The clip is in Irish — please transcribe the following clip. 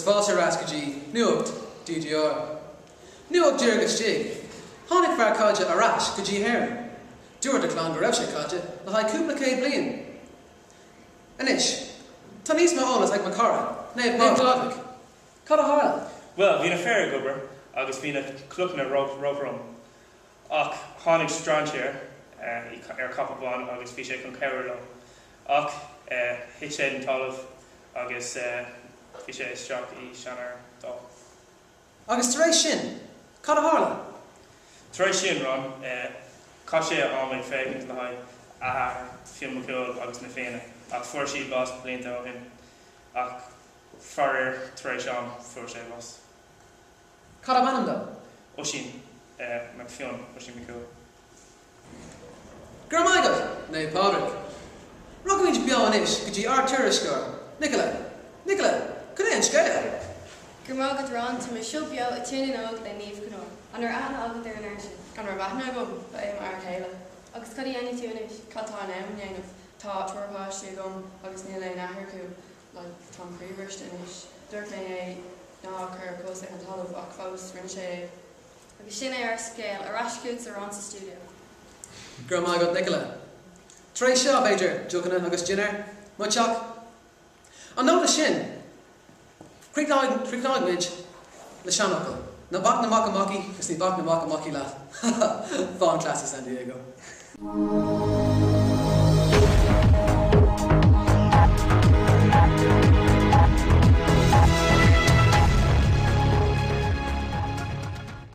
fáilte ar ais go dtí Nuacht DDR. Nuacht díreach istigh, Tháinig fear caillte ar ais go dtí hÉirinn. Dúirt a chlann go raibh sé caillte le haghaidh cúpla céad bliain. Anois, tá níos mó eolas ag mo chara, Naomh Pádraig. Cad a tharla? Bhuel, bhí na fir ag obair agus bhí na clochanna róthrom. Ach tháinig strainséir ar chapall bán agus bhí sé chun cabhrú leo. Ach thit sé den talamh agus bhí sé isteach i seanfhear dall. Agus tar éis sin, cad a tharla? Tar éis sin, Ron, chaith sé a am ag féachaint le haghaidh a athair, Fionn Mac Cumhaill agus na Fianna, ach fuair siad bás blianta ó shin. Ach faraor, tar éis am, fuair sé bás. Cad ab ainm dó? Oisín Mac Fionn, Oisín Mac Cumhaill. Go raibh maith agat, Naomh Pádraig. Rachaimid beo anois go dtí ár tuairisceoir, Nicola. Nicola, cad é an scéal? Go raibh maith agat Ron, tá mé anseo beo i Tír na nÓg le Niamh Chinn Óir. An raibh aithne agat ar an fhear sin? An raibh aithne agam? Ba é m'fhear céile. Agus cad a dhéanfaidh tú anois? Cad tá in am a dhéanamh? Tá triúr páistí agam agus níl aon athair acu. Like, táim croíbhriste anois. Dúirt mé é ná cur cos ar an talamh ach fós rinne sé é. Agus sin é ár scéal, ar ais chugatsa Ron sa stiúideo. Go raibh maith agat Nicola. Tar éis seo, b'fhéidir, deochanna agus dinnéar, mo theach. An nóta sin, críochnóidh muid le seanfhocal, Ná bac na mac a Macaí is ní bac na mac a Macaí leat. Ha ha! Fán cleas i San Diego.